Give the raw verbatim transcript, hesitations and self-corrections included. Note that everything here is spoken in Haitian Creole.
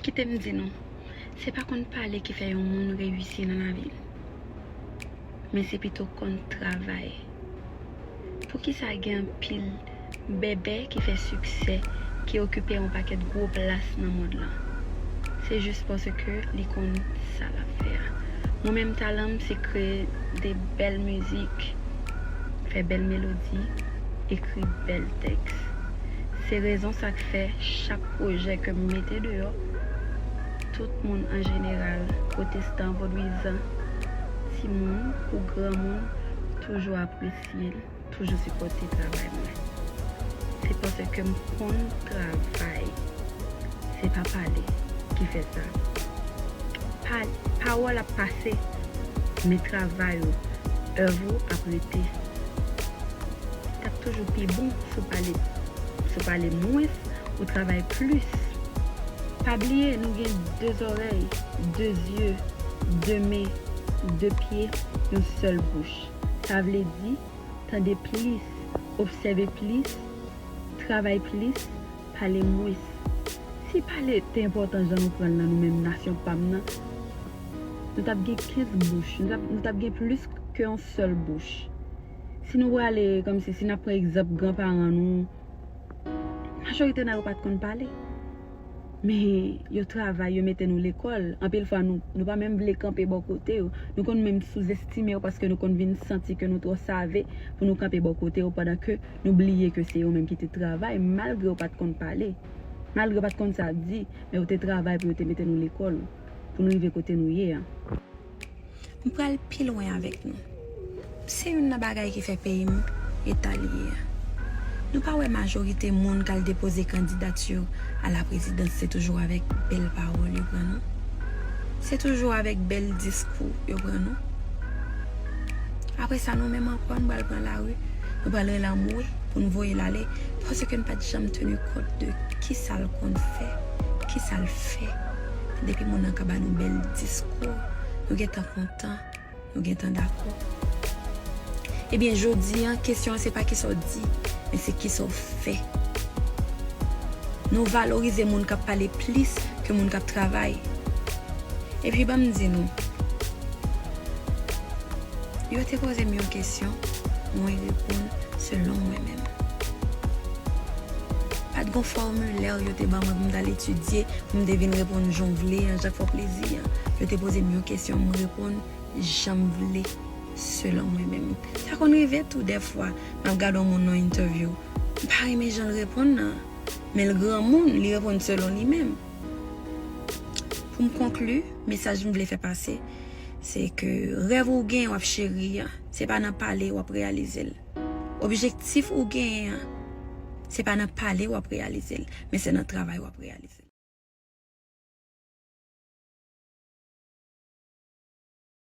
Kite m di nou, se pa konn pale ki fè yon moun reyisi nan lavi l, men se pito konn travay. Poukisa gen anpil bèbè ki fè siksè, ki okipe yon pakèt gwo plas nan mond lan? Se jis paske li konn sa l ap fè a. Mwen menm, talan m se kreye de bèl mizik, fè bèl melodi, ekri bèl tèks. Se rezon sa k fè chak pwojè ke m mete deyò, tout moun an jeneral, pwotestan, vodwizan, timoun kou granmoun, toujou apresye l, toujou sipòte travay mwen. Se paske m konn travay. Se pa pale ki fè sa. Pa, pawòl ap pase, men travay ou, èv ou ap rete. T ap toujou pi bon si w pale, si w pale mwens, ou travay plis. Pa bliye, nou gen de zòrèy, de zye, de men, de pye, yon sèl bouch. Sa vle di, tande plis, obsève plis, travay plis, pale mwens. Si pale te enpòtan jan nou pran l nan nou menm nasyon pa m nan, nou t ap gen kenz bouch, nou t ap, nou t ap gen plis ke yon sèl bouch. Si nou prale, kòmsi, si n ap pran egzanp granparan nou, majorite nan yo pa t konn pale. Men yo travay, yo mete nou lekòl. Anpil fwa, nou, nou pa menm vle kanpe bò kote yo. Nou konn menm souzestime yo paske nou konn vin santi ke nou twò save pou nou kanpe bò kote yo, pandan ke nou bliye ke se yo menm ki te travay, malgre yo pa t konn pale. Malgre yo pa t konn sa di, men yo te travay pou yo te mete nou lekòl, pou nou rive kote nou ye a. M pral pi lwen avèk nou. Se youn nan bagay ki fè peyi m eta li ye a. Nou pa wè majorite moun k al depoze kandidati a la prezidans se toujou avèk bèl pawòl yo pran nou? Se toujou avèk bèl diskou yo pran nou? Apre sa, nou menm ankò, nou pral pran lari, nou pral rele anmwe pou n voye l ale, paske n pa t janm teni kont de kisa l konn fè, kisa l fè. Depi moun nan ka ba nou bèl diskou, nou gentan kontan, nou gentan dakò. Ebyen, jodi a, kesyon an se pa kisa w di, men se kisa w fè. Nou valorize moun k ap pale plis ke moun k ap travay. Epi, ban m di nou, yo te poze m yon kesyon, mwen reponn selon mwen menm. Pa t gon fòmilè yo te ban mwen pou m t al etidye, pou m te vin reponn jan w vle an, jan k fè w plezi an. Yo te poze m yon kesyon, m reponn jan m vle, selon mwen menm. Sa konn rive tou dèfwa, m ap gade yon moun nan yon entèvyou, m pa renmen jan l reponn nan, men l granmoun, li reponn selon li menm. Pou m konkli, mesaj m vle fè pase, se ke rèv ou gen w ap cheri an, se pa nan pale w ap reyalize l. Objektif ou genyen an, se pa nan pale w ap reyalize l, men se nan travay w ap reyalize l.